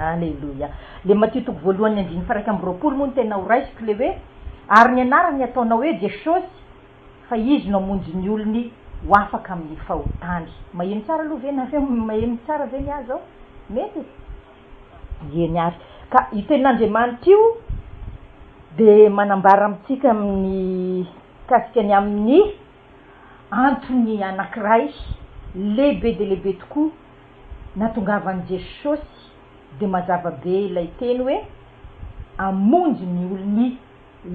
Aleloia. Le Matio toko voalohany andininy faha 21 moa no tena ho raisiko le hoe, Ary ny anarany hataonao hoe Jesosy, fa Izy no hamonjy ny olony ho afaka amin'ny fahotany. Maheno tsara aloha ve nareo? Maheno tsara ve ny ahy zao? Mety? Eny ary. Ka io tenin'Andriamanitra io dia manambara amintsika amin'ny mikasika ny amin'ny antony anankiray lehibe dia lehibe tokoa natongavan'i Jesosy dia mazava be ilay teny hoe hamonjy ny olony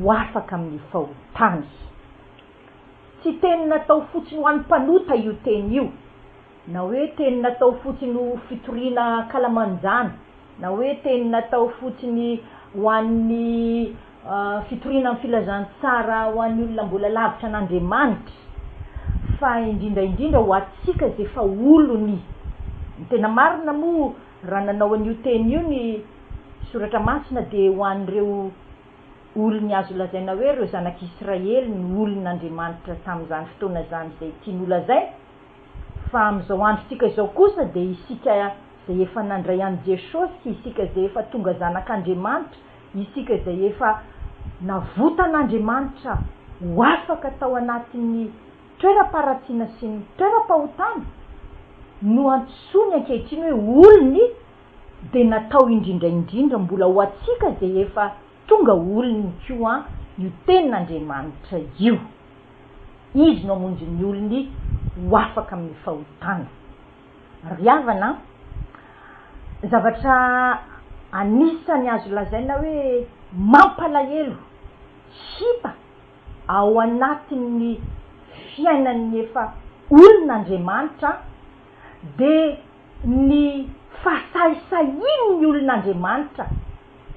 ho afaka amin'ny fahotany. Tsy teny natao fotsiny ho an'ny mpanota io teny io, na hoe teny natao fotsiny ho fitoriana ankalamanjana, na hoe teny natao fotsiny ho an'ny fitoriana ny filazantsara ho an'ny olona mbola lavitra an'Andriamanitra, fa indrindra indrindra ho antsika izay efa olony. Ny tena marina moa raha nanao an'io teny io ny Soratra Masina dia ho an'ireo olony azo lazaina hoe ireo zanak'Israely no olon'Andriamanitra tamin'izany fotoana izany izay tiany holazaina, fa amin'izao androntsika izao kosa dia isika izay efa nandray an'i Jesosy, isika izay efa tonga zanak'Andriamanitra, isika izay efa navotan'Andriamanitra ho afaka tao anatin'ny toeram-paharatsiana sy ny toeram-pahotana, no antsoiny ankehitriny hoe olony, dia natao indrindra indrindra mbola ho antsika izay efa tonga olony koa io tenin'Andriamanitra io. Izy no hamonjy ny olony ho afaka amin'ny fahotana. Ry havana an, zavatra anisany azo lazaina hoe mampalahelo hita ao anatin'ny fiainan'ny efa olon'Andriamanitra dia ny fahasahisahian'ny olon'Andriamanitra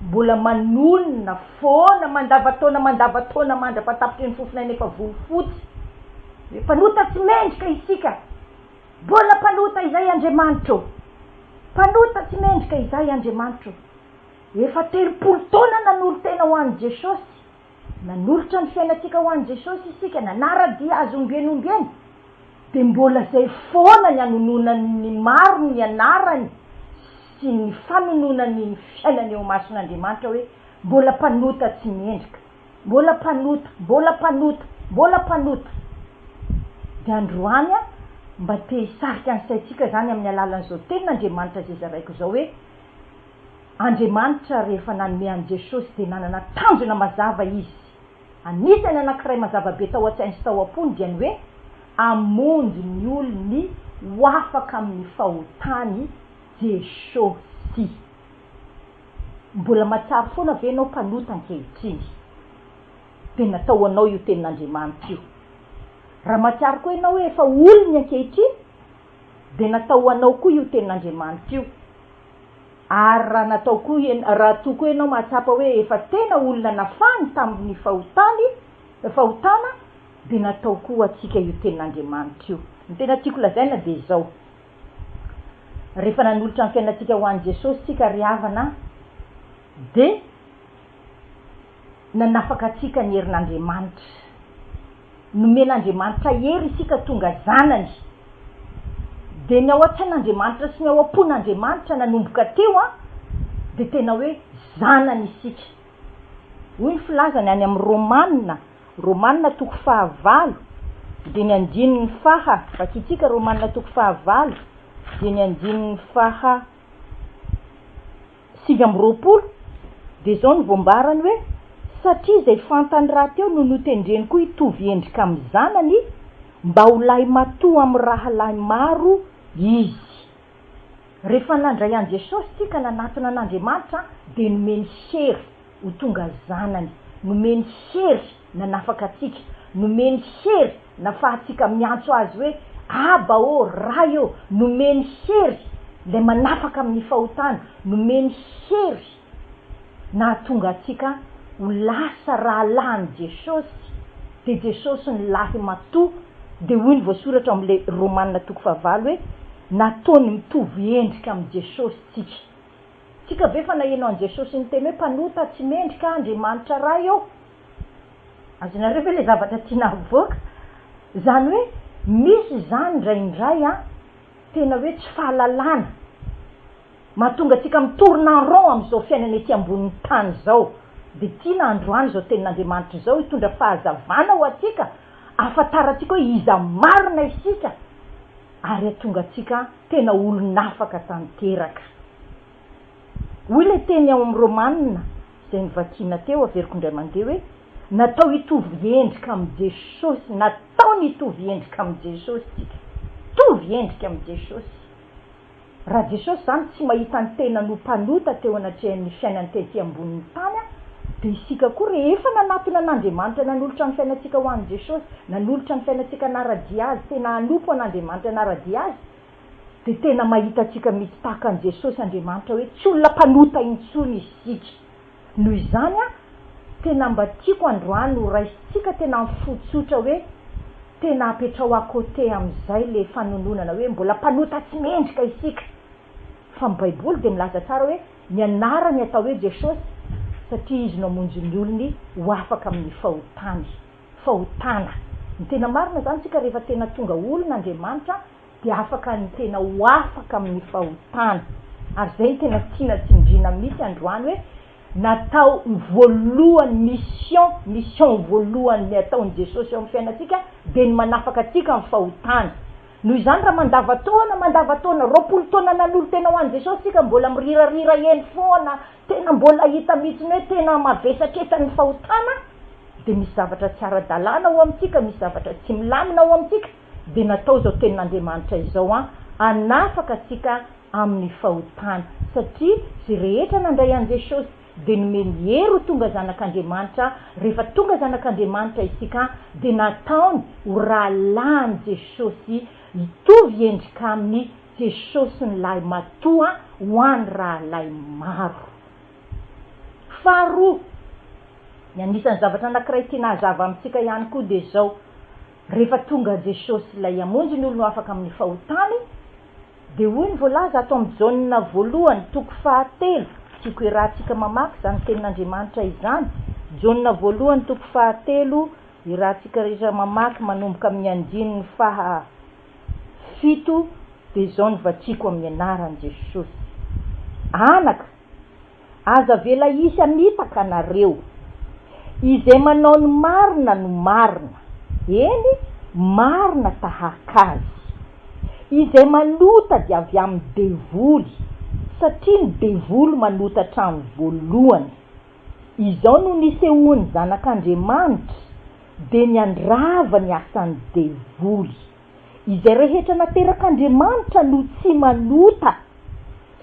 mbola manonona foana mandavantaona mandavantaona mandra-patapitry ny fofon'aina efa volofotsy hoe mpanota tsy mendrika isika, mbola mpanota izay Andriamanitra ô, mpanota tsy mendrika izay Andriamanitra ô, efa 30 taona nanolo-tena ho an'i Jesosy, nanolotra ny fiainantsika ho an'i Jesosy isika, nanara-dia Azy ombieny ombieny, dia mbola izay foana ny anononan'ny maro ny anarany sy ny fanononany ny fiainany eo imason'Andriamanitra hoe mbola mpanota tsy mendrika, mbola mpanota, mbola mpanota, mbola mpanota. Dia androany aho mba te hisarika ny saintsika izany amin'ny alalan'izao tenin'Andriamanitra izay zaraiko izao hoe Andriamanitra rehefa nanome an'i Jesosy dia nanana tanjona mazava Izy. Anisany anankiray mazava be tao an-tsainy sy tao am-pony dia ny hoe hamonjy ny olony ho afaka amin'ny fahotany Jesosy. Mbola mahatsiaro foana ve ianao mpanota ankehitriny? Dia natao ho anao io tenin'Andriamanitra io. Raha mahatsiaro koa ianao hoe efa olony ankehitriny dia natao ho anao koa io tenin'Andriamanitra io. Ary raha natao koa raha toa koa ianao mahatsapa hoe efa tena olona nafahany tamin'ny fahotany, fahotana, dia natao koa ho antsika io tenin'Andriamanitra io. Ny tena tiako lazaina dia izao, rehefa nanolotra ny fiainantsika ho an'i Jesosy isika ry havana dia nanafaka antsika ny herin'Andriamanitra. Nomen'Andriamanitra hery isika tonga zanany. Dia ny ao an-tsain'Andriamanitra sy ny ao am-pon'Andriamanitra nanomboka teo an, dia tena hoe zanany isika. Hoy ny filazany any amin'ny Romana, Romana toko fahavalo, dia ny andininy faha, vakintsika Romana toko fahavalo, dia ny andininy faha 29, dia izao no voambarany hoe, Satria izay fantany rahateo no notendreny koa hitovy endrika amin'ny Zanany, mba ho lahimatoa amin'ny rahalahy maro izy. Rehefa nandray an'i Jesosy isika nanatona an'Andriamanitra dia nomeny hery ho tonga zanany, nomeny hery nanafaka antsika, nomeny hery nafahantsika miantso Azy hoe Aba ô, Ray ô, nomeny hery ilay manafaka amin'ny fahotana, nomeny hery nahatonga antsika ho lasa rahalahin'i Jesosy, dia Jesosy ny lahy matoa, dia hoy ny voasoratra ao amin'ilay Romana toko fahavalo hoe nataony mitovy endrika amin'i Jesosy tsika. Tsika ve efa naheno an'i Jesosy niteny hoe mpanota tsy mendrika Andriamanitra Ray ô? Azonareo ve ilay zavatra tiana havoaka? Izany hoe misy izany indraindray an, tena hoe tsy fahalalana. Mahatonga antsika mi-tourne en rond amin'izao fiainana ety ambonin'ny tany izao. Dia tiana androany izao tenin'Andriamanitra izao hitondra fahazavana ho antsika, ahafantarantsika hoe iza marina isika ary hahatonga antsika tena olon'afaka tanteraka. Hoy ilay teny ao amin'ny Romana izay novakiana teo, averiko indray mandeha hoe, Natao hitovy endrika amin'i Jesosy, nataony hitovy endrika amin'i Jesosy isika. Hitovy endrika amin'i Jesosy. Raha Jesosy izany tsy mahita ny tenany ho mpanota teo anatrehan'ny fiainany tety ambonin'ny tany, dia isika koa rehefa nanatona an'Andriamanitra nanolotra ny fiainantsika ho an'i Jesosy, nanolotra ny fiainantsika hanara-dia Azy, tena hanompo an'Andriamanitra hanara-dia Azy, dia tena mahita antsika mihitsy tahaka an'i Jesosy Andriamanitra hoe tsy olona mpanota intsony isika. Noho izany an, tena mba tiako androany ho raisintsika tena amin'ny fo tsotra hoe tena apetrao à côté amin'izay le fanononana hoe mbola mpanota tsy mendrika isika. Fa ny baiboly dia milaza tsara hoe ny anarany atao hoe Jesosy satria izy no hamonjy ny olony ho afaka amin'ny fahotany. Fahotana. Ny tena marina izany tsika rehefa tena tonga olona Andriamanitra dia afaka ny tena ho afaka amin'ny fahotana. Ary izay no tena tiana tsindriana mihitsy androany hoe natao voalohany mission, mission voalohany ataon'i Jesosy eo amin'ny fiainantsika dia ny manafaka antsika amin'ny fahotana. Noho izany raha mandava-taona, mandava-taona, 20 taona nanolo-tena ho an'i Jesosy isika mbola mirirarira eny foana, tena mbola hita mihitsy ny hoe tena mavesatra ny fahotana, dia misy zavatra tsy ara-dalàna ao amintsika, misy zavatra tsy milamina ao amintsika, dia natao izao tenin'Andriamanitra izao an, hanafaka antsika amin'ny fahotana, satria izay rehetra nandray an'i Jesosy dia nomeny hery ho tonga zanak'Andriamanitra, rehefa tonga zanak'Andriamanitra isika dia nataony ho rahalahin'i Jesosy, hitovy endrika aminy Jesosy ny lahy matoa ho an'ny rahalahy maro. Faharoa, ny anisan'ny zavatra anankiray tiana hazava amintsika ihany koa dia izao, Rehefa tonga Jesosy ilay hamonjy ny olony ho afaka amin'ny fahotany, dia hoy ny voalaza ato amin'ny Jaona voalohany toko fahatelo, tiako iarahantsika mamaky izany tenin'Andriamanitra izany, Jaona voalohany toko fahatelo, iarahantsika rehetra mamaky manomboka amin'ny andininy faha fito, dia izao no vakiako amin'ny anaran'i Jesosy. Anaka, Aza avela hisy hamitaka anareo. Izay manao ny marina no marina, eny, marina tahaka azy. Izay manota dia avy amin'ny devoly, satria ny devoly manota hatramin'ny voalohany. Izao no nisehoan'ny Zanak'Andriamanitra, dia ny handrava ny asan'ny devoly. Izay rehetra naterak'Andriamanitra no tsy manota,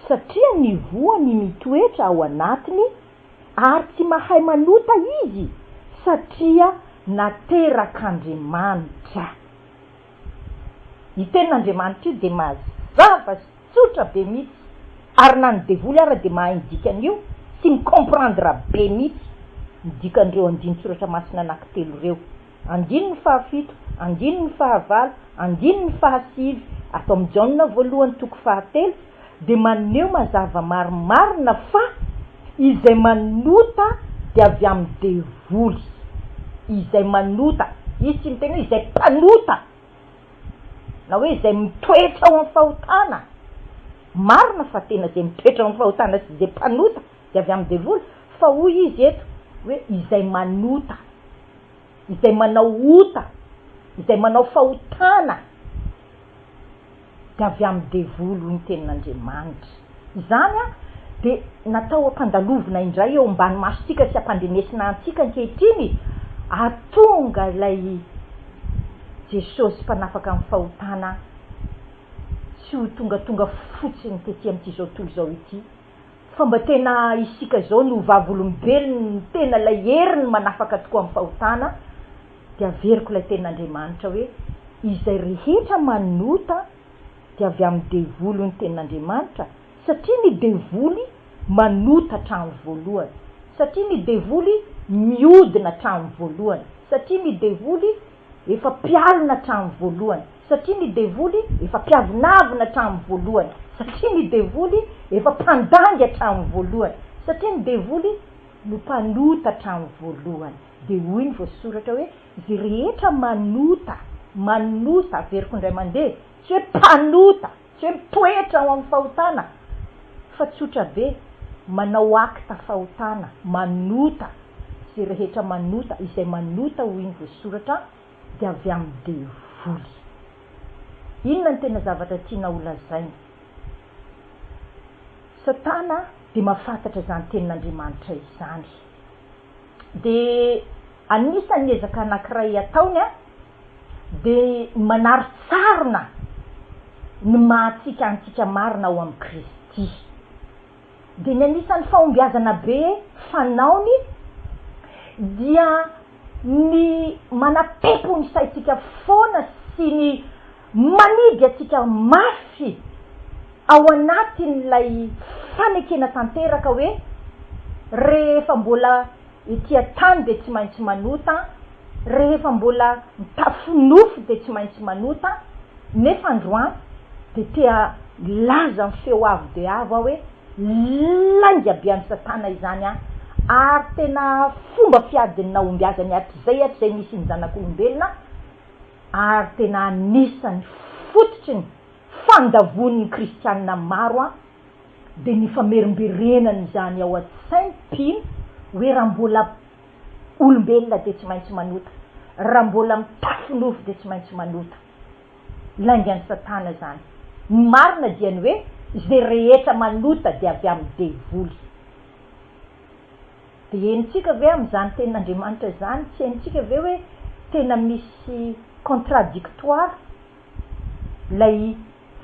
satria ny voany mitoetra ao anatiny, ary tsy mahay manota izy, satria naterak'Andriamanitra. Io tenin'Andriamanitra io dia mazava sy tsotra be mihitsy, ary na ny devoly ara dia mahay ny dikan'io sy mi-comprendre be mihitsy ny dikan'ireo andinin-tsoratra masina anankitelo ireo. Andininy fahafito, andininy fahavalo, andininy fahasivy ato amin'ny Jaona voalohany toko fahatelo dia maneho mazava marimarina fa izay manota dia avy amin'ny devoly. Izay manota, izy tsy miteny hoe izay mpanota na hoe izay mitoetra ao amin'ny fahotana. Marina fa tena izay mitoetra ao amin'ny fahotana sy izay mpanota dia avy amin'ny devoly fa hoy izy eto hoe izay manota. izay manao ota, izay manao fahotana dia avy amin'ny devoly hoy ny tenin'Andriamanitra. Izany dia natao hampandalovina indray eo ambany masontsika sy hampandrenesina antsika ankehitriny hahatonga ilay Jesosy mpanafaka amin'ny fahotana tsy ho tongatonga fotsiny tety amin'ity izao tontolo izao ity Fa mba tena isika izao no vavolombelon'ny tena ilay heriny manafaka tokoa amin'ny fahotana, dia averiko ilay tenin'Andriamanitra hoe, izay rehetra manota dia avy amin'ny devoly hoy ny tenin'Andriamanitra, satria ny devoly manota hatramin'ny voalohany, satria ny devoly miodina hatramin'ny voalohany, satria ny devoly efa mpialona hatramin'ny voalohany, satria ny devoly efa mpiavonavona hatramin'ny voalohany, satria ny devoly efa mpandangy hatramin'ny voalohany, satria ny devoly no mpanota hatramin'ny voalohany. Dia hoy ny voasoratra hoe, izay rehetra manota, manota, averiko indray mandeha, tsy hoe mpanota, tsy hoe mitoetra ao amin'ny fahotana, Fa tsotra be, manao acte fahotana, manota, izay rehetra manota, izay manota hoy ny voasoratra dia avy amin'ny devoly. Inona no tena zavatra tiana ho lazaina? Satana dia mahafantatra izany tenin'Andriamanitra izany. Dia anisan'ny ezaka anankiray ataony dia ny manarontsarona ny maha antsika antsika marina ao amin'i Kristy. Dia ny anisan'ny fahombiazana be fanaony dia ny manapempo ny saintsika foana sy ny manidy antsika mafy ao anatin'ilay fanekena tanteraka hoe rehefa mbola ety an-tany dia tsy maintsy manota, rehefa mbola mitafy nofo dia tsy maintsy manota, nefa androany dia te hilaza amin'ny feo avo dia avo aho hoe lainga be an'i Satana izany an, ary tena fomba fiadin'ny nahombiazany hatrizay hatrizay nisian'ny zanak'olombelona, ary tena anisan'ny fototry ny fandavoan'ny kristianina maro an, dia ny famerimberenana izany ao an-tsain'ny mpino hoe raha mbola olombelona dia tsy maintsy manota, raha mbola mitafy nofo dia tsy maintsy manota. Laingan'i Satana izany. Ny marina dia ny hoe izay rehetra manota dia avy amin'ny devoly. Dia henontsika ve amin'izany tenin'Andriamanitra izany, tsy henontsika ve hoe tena misy contradictoire ilay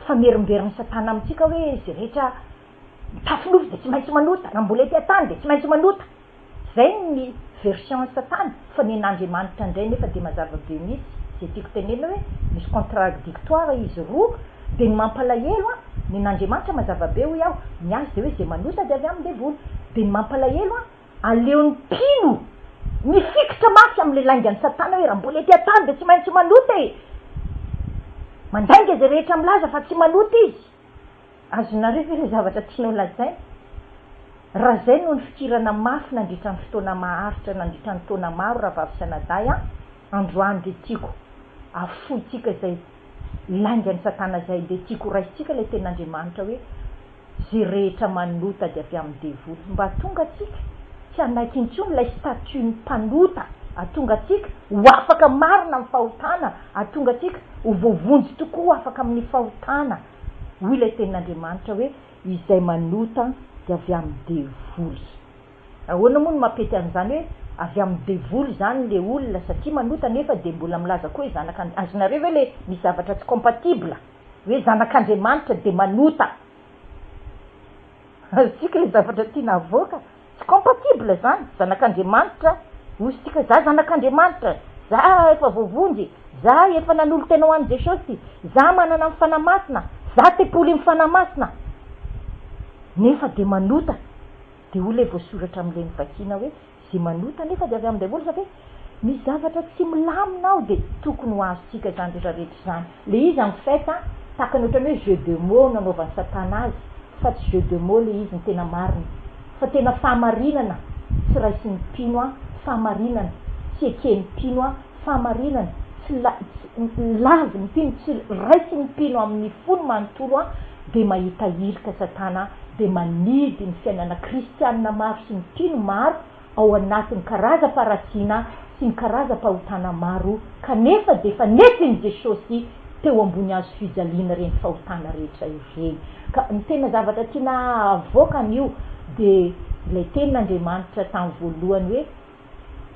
famerimberin'i Satana amintsika hoe izay rehetra mitafy nofo dia tsy maintsy manota, raha mbola ety an-tany dia tsy maintsy manota. Izay ny version an'i Satana, fa ny an'Andriamanitra indray nefa dia mazava be mihitsy. Izay tiako tenenina hoe misy contradictoire izy roa, dia ny mampalahelo an, ny an'Andriamanitra mazava be hoy aho, ny azy dia hoe izay manota dia avy amin'ny devoly. Dia ny mampalahelo an, Aleon'ny mpino mifikitra mafy amin'ilay laingan'i Satana hoe raha mbola ety an-tany dia tsy maintsy manota e! Mandainga izay rehetra milaza fa tsy manota izy. Azonareo ve ilay zavatra tianao lazaina? Raha izay no nifikirana mafy nandritra ny fotoana maharitra, nandritra ny taona maro rahavavy sy anadahy an, androany dia tiako afointsika izay laingan'i Satana izay, dia tiako horaisintsika ilay tenin'Andriamanitra hoe, Ze rehetra manota dia avy amin'ny devoly. Mba hatonga antsika tsy hanaiky intsony ilay statut ny mpanota, hatonga antsika ho afaka marina amin'ny fahotana, hatonga antsika ho voavonjy tokoa ho afaka amin'ny fahotana. Hoy ilay tenin'Andriamanitra hoe izay manota dia avy amin'ny devoly. Ahoana moa no mampety an'izany hoe avy amin'ny devoly izany le olona satria manota nefa dia mbola milaza koa hoe zanak'Andriamanitra. Azonareo ve le misy zavatra tsy compatible? Hoe zanak'Andriamanitra dia manota. Azontsika ilay zavatra tiana avoaka. Tsy compatible izany. Zanak'Andriamanitra, hoy isika, za zanak'Andriamanitra, za efa voavonjy, za efa nanolo-tena ho an'i Jesosy, za manana ny Fanahy Masina, za tempolin'ny Fanahy Masina. Nefa dia manota. Dia hoy ilay voasoratra amin'ilay novakiana hoe, Izay manota anefa dia avy amin'ny devoly sa ve misy zavatra tsy milamina ao dia tokony ho azontsika izany rehetra rehetra izany. Ilay izy en fait an, tahaka ny ohatran'ny hoe jeu de mots no anaovan'i satana azy fa tsy jeu de mots ilay izy ny tena marina fa tena fahamarinana tsy raisin'ny mpino an, fahamarinana tsy eken'ny mpino an, fahamarinana tsy lavin'ny mpino, tsy raisin'ny mpino amin'ny fony manontolo an, dia mahita irika satana dia manidy ny fiainana kristianina maro sy ny mpino maro ao anatin'ny karazam-paharatsiana sy ny karazam-pahotana maro kanefa dia efa nentin'i Jesosy teo ambony hazo fijaliana ireny fahotana rehetra ireny. Ka ny tena zavatra tiana havoaka anio dia ilay tenin'Andriamanitra tamin'ny voalohany hoe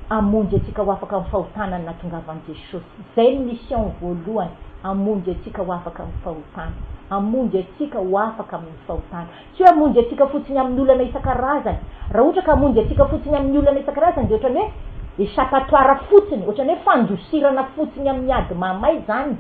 hamonjy antsika ho afaka amin'ny fahotana ny nahatongavan'i Jesosy. Izay ny mission voalohany, hamonjy antsika ho afaka amin'ny fahotana. Hamonjy antsika ho afaka amin'ny fahotana. Tsy hoe hamonjy antsika fotsiny amin'ny olana isan-karazany. Raha ohatra ka hamonjy antsika fotsiny amin'ny olana isan-karazany dia ohatran'ny hoe échappatoire fotsiny, ohatran'ny hoe fandosirana fotsiny amin'ny ady mahamay izany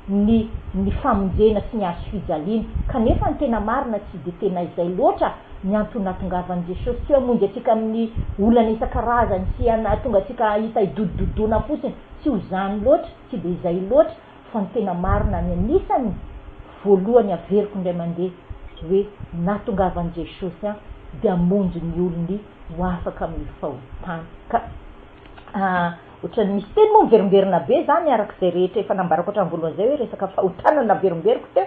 ny ny famonjena sy ny hazo fijaliana. Kanefa ny tena marina tsy dia tena izay loatra ny antony nahatongavan'i Jesosy, tsy hoe hamonjy antsika amin'ny olana isan-karazany sy hahatonga antsika hahita hidodododona fotsiny, tsy ho izany loatra, tsy dia izay loatra, fa ny tena marina ny anisan'ny voalohany averiko indray mandeha hoe nahatongavan'i Jesosy an dia hamonjy ny olony ho afaka amin'ny fahotana. Ka ohatran'ny misy teny moa miverimberina be izany araka izay rehetra efa nambarako hatramin'ny voalohany izay hoe resaka fahotana naverimberiko teo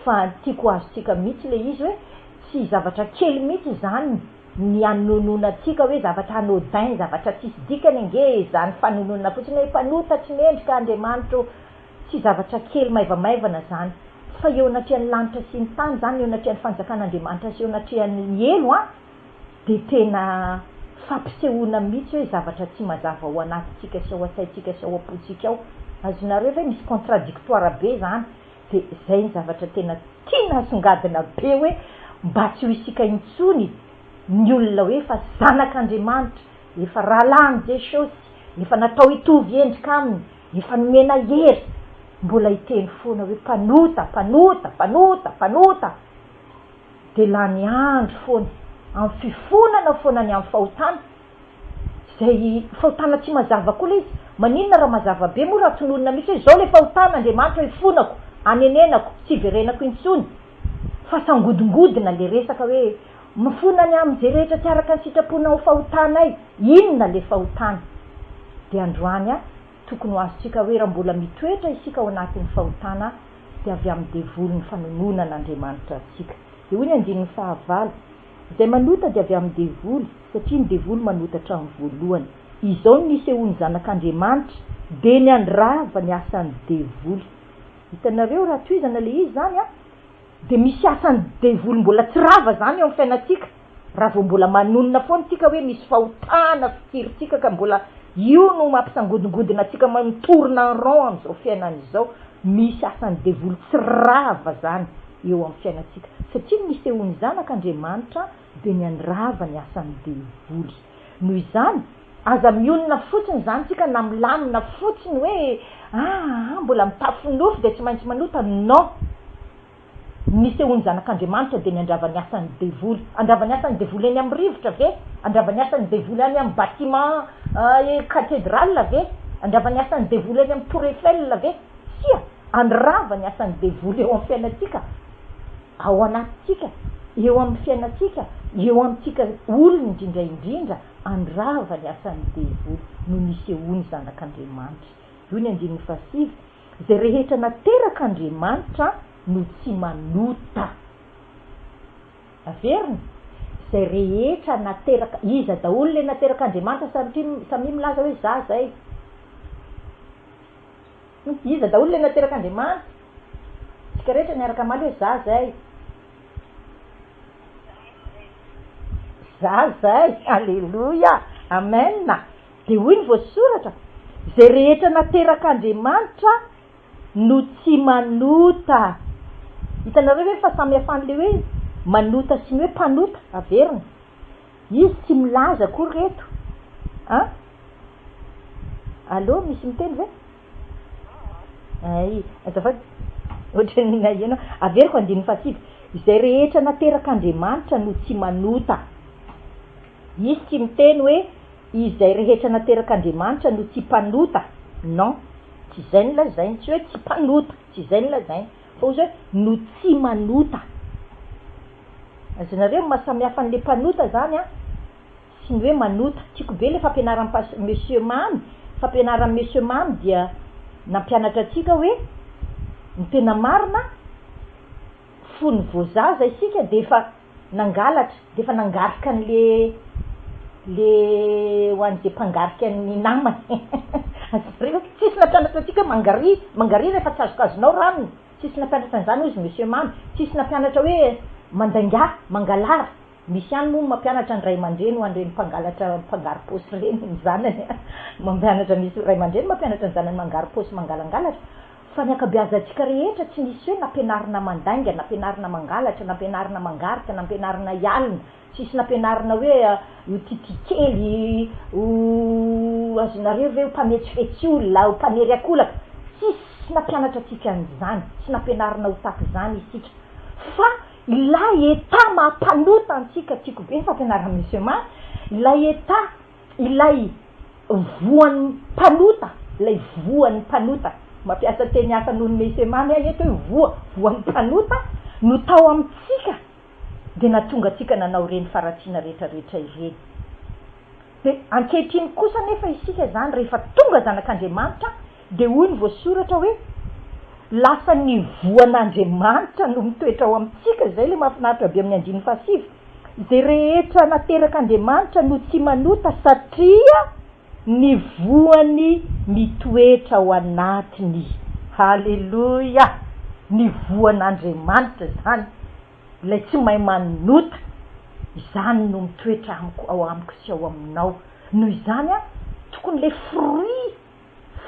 fa tiako ho azontsika mihitsy ilay izy hoe. Tsy zavatra kely mihitsy izany ny hanononantsika hoe zavatra anodin, zavatra tsisy dikany ange izany fanononana fotsiny hoe mpanota tsy mendrika Andriamanitra ô. Tsy zavatra kely maivamaivana izany. Fa eo anatrehan'ny lanitra sy ny tany izany, eo anatrehan'ny fanjakan'Andriamanitra sy eo anatrehan'ny helo an, dia tena fampisehoana mihitsy hoe zavatra tsy mazava ao anatintsika sy ao an-tsaintsika sy ao am-pontsika ao. Azonareo ve? Misy contradictoire be izany. Dia izay ny zavatra tena tiana asongadina be hoe mba tsy ho isika intsony ny olona hoe efa zanak'Andriamanitra, efa rahalahin'i Jesosy, efa natao hitovy endrika aminy, efa nomena hery, mbola hiteny foana hoe mpanota, mpanota, mpanota, mpanota. Dia lany andro foana amin'ny fifonana foana ny amin'ny fahotana. Izay fahotana tsy mazava koa ilay izy. Maninona raha mazava be moa raha tononina mihitsy hoe izao ilay fahotana Andriamanitra ifonako, anenenako, tsy iverenako intsony. Fa sangodingodina ilay resaka hoe mifona ny amin'izay rehetra tsy araka ny sitraponao fahotanay. Inona ilay fahotana? Dia androany tokony ho azontsika hoe raha mbola mitoetra isika ao anatin'ny fahotana dia avy amin'ny devoly ny fanononan'Andriamanitra antsika. Dia hoy ny andininy fahavalo. Izay manota dia avy amin'ny devoly, satria ny devoly manota hatramin'ny voalohany. Izao no nisehoan'ny Zanak'Andriamanitra, dia ny handrava ny asan'ny devoly. Hitanareo, raha tohizana ilay izy izany an, dia misy asan'ny devoly mbola tsy rava izany eo amin'ny fiainantsika, raha vao mbola manonona foana isika hoe misy fahotana fikirintsika ka mbola io no mampisangodingodina antsika mi-tourne en rond amin'izao fiainana izao, misy asan'ny devoly tsy rava izany. eo amin'ny fiainantsika, satria ny nisehoan'ny Zanak' Andriamanitra dia ny handrava ny asan'ny devoly. Noho izany, aza mionona fotsiny izany tsika na milamina fotsiny hoe aa mbola mitafy nofo dia tsy maintsy manota, non! Ny nisehoan'ny Zanak' Andriamanitra dia ny handrava ny asan'ny devoly. Handrava ny asan'ny devoly eny amin'ny rivotra ve? Handrava ny asan'ny devoly any amin'ny bâtiment cathédrale ve? Handrava ny asan'ny devoly any amin'ny tour Eiffel ve? Tsia! Handrava ny asan'ny devoly eo amin'ny fiainantsika, ao anatintsika, eo amin'ny fiainantsika, eo amintsika olona indrindra indrindra, handrava ny asan'ny devoly no nisehoan'ny Zanak'Andriamanitra. Io ny andininy fahasivy, Izay rehetra naterak'Andriamanitra no tsy manota. Averina, izay rehetra nateraka, iza daholo ilay naterak'Andriamanitra samia milaza hoe za zay. Iza daholo ilay naterak'Andriamanitra? Tsika rehetra niaraka hamaly hoe za zay. Za zay, aleloia, amen. Dia hoy ny voasoratra, izay rehetra naterak'Andriamanitra no tsy manota. Hitanareo ve ny fahasamihafan'ilay hoe manota sy ny hoe mpanota? Averina. Izy tsy milaza akory reto an! Allô, misy miteny ve? Hay, azafady, ohatran'ny naheno aho. Averiko andininy fahasivy, Izay rehetra naterak'Andriamanitra no tsy manota. Izy tsy miteny hoe izay rehetra naterak'Andriamanitra no tsy mpanota, non, tsy izay no lazainy, tsy hoe tsy mpanota, tsy izay no lazainy, fa hozy hoe no tsy manota. Azonareo ny mahasamihafa an'ilay mpanota zany an, sy ny hoe manota. Tiako be ilay fampianaran'i pas monsieur Mamy, fampianaran'i monsieur Mamy dia nampianatra antsika hoe ny tena marina fony vao zaza isika dia efa nangalatra, dia efa nangarika an'le le ho an'izay mpangarika ny namany. Azonareo? Tsisy nampianatra antsika hoe mangaria, mangaria rehefa tsy azokazonao ranony. Tsisy nampianatra an'izany hozy Monsieur Mamy. Tsisy nampianatra hoe mandaingà, mangalara. Misy ihany moa ny mampianatra ny ray aman-dreny ho an'ireny mpangalatra mpangaro-paosy ireny ny zanany a. Mampianatra, misy ray aman-dreny mampianatra ny zanany mangaro-paosy mangalangalatra. Fa ny ankabeazantsika rehetra tsy nisy hoe nampianarina mandainga, nampianarina mangalatra, nampianarina mangarika, nampianarina hialona. Tsisy nampianarina hoe ho titia kely, ho azonareo ve ho mpametsifetsy olona, ho mpanery ankolaka. Tsisy nampianatra antsika an'izany, tsy nampianarina ho tahaka izany isika. Fa ilay état maha mpanota antsika, tiako be ny fampianaran'i Monsieur Ma, ilay état, ilay voan'ny mpanota, ilay voan'ny mpanota, mampiasa teny hafa noho ny Monsieur Mamy aho eto hoe voa, voan'ny mpanota no tao amintsika. dia nahatonga antsika nanao ireny faharatsiana rehetra rehetra ireny. Dia ankehitriny kosa anefa isika izany rehefa tonga zanak'Andriamanitra dia hoy ny voasoratra hoe. Lasa ny voan'Andriamanitra no mitoetra ao amintsika, izay ilay mahafinaritra be amin'ny andininy fahasivy. Izay rehetra naterak'Andriamanitra no tsy manota satria ny voany mitoetra ao anatiny. Haleloia! Ny voan'Andriamanitra izany, ilay tsy mahay manota, izany no mitoetra amiko, ao amiko sy ao aminao. Noho izany, tokony ilay fruit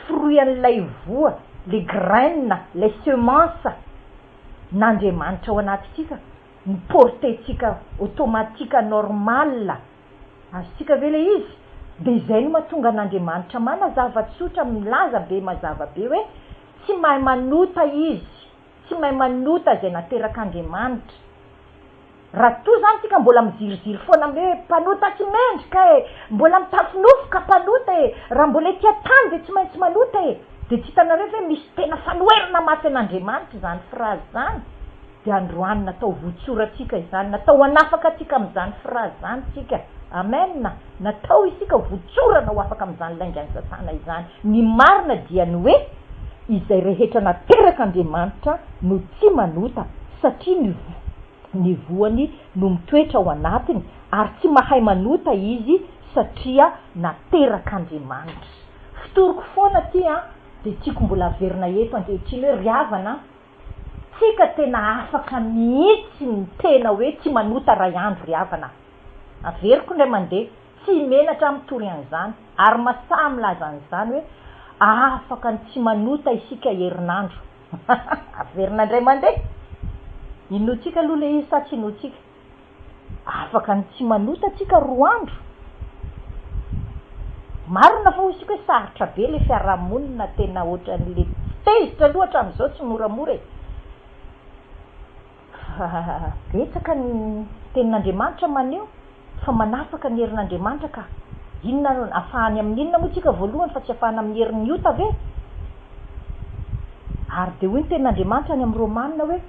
fruit an'ilay voa, le graine, ilay semence n'Andriamanitra ao anatintsika no porter-tsika automatique normal, azontsika ve ilay izy? Dia izay no mahatonga an'Andriamanitra manazava tsotra, milaza be mazava be hoe tsy mahay manota izy, tsy mahay manota izay naterak'Andriamanitra. Raha toa izany tsika mbola miziriziry foana amin'ny hoe mpanota tsy mendrika e, mbola mitafy nofo ka mpanota e, raha mbola ety an-tany dia tsy maintsy manota e, dia tsy hitanareo ve misy tena fanoherana mafy an'Andriamanitra izany phrase izany? Dia androany natao votsorantsika izany, natao hanafaka antsika amin'izany phrase izany tsika. Amen! Natao isika votsorana ho afaka amin'izany laingan'i Satana izany. Ny marina dia ny hoe izay rehetra naterak'Andriamanitra no tsy manota satria ny ny voany no mitoetra ao anatiny ary tsy mahay manota izy satria naterak'Andriamanitra. Fitoriko foana ity an, dia tiako mbola averina eto ankehitriny hoe ry havana an, tsika tena afaka mihitsy ny tena hoe tsy manota ray andro ry havana a. Averiko indray mandeha, tsy menatra aho mitory an'izany ary masaha milaza an'izany hoe afaka ny tsy manota isika herinandro. Averina indray mandeha. Inoantsika aloha ilay izy sa tsy inoantsika? Afaka ny tsy manota tsika roa andro. Marina fa hoy isika hoe sarotra be ilay fiarahamonina tena ohatran'ilay tezitra aloha hatramin'izao tsy moramora e. Fa betsaka ny tenin'Andriamanitra maneho fa manafaka ny herin'Andriamanitra ka. Inona no afahany amin'ny inona moa tsika voalohany fa tsy afahana amin'ny herin'ny ota ve? Ary dia hoy ny tenin'Andriamanitra any amin'ny Romana hoe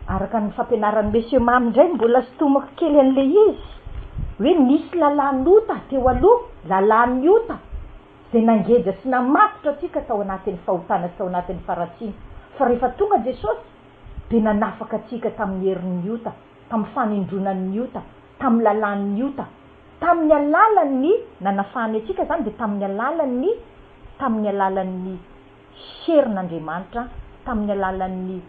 araka ny fampianaran'i Monsieur Mamy indray mbola sintomako kely an'ilay izy hoe nisy lalàn'ota teo aloha, lalàn'ny ota izay nangeja sy namatotra antsika tao anatin'ny fahotana sy tao anatin'ny faharatsiana. Fa rehefa tonga Jesosy dia nanafaka antsika tamin'ny herin'ny ota, tamin'ny fanindronan'ny ota, tamin'ny lalàn'ny ota, tamin'ny alalan'ny nanafahany antsika izany dia tamin'ny alalan'ny tamin'ny alalan'ny herin'Andriamanitra, tamin'ny alalan'ny.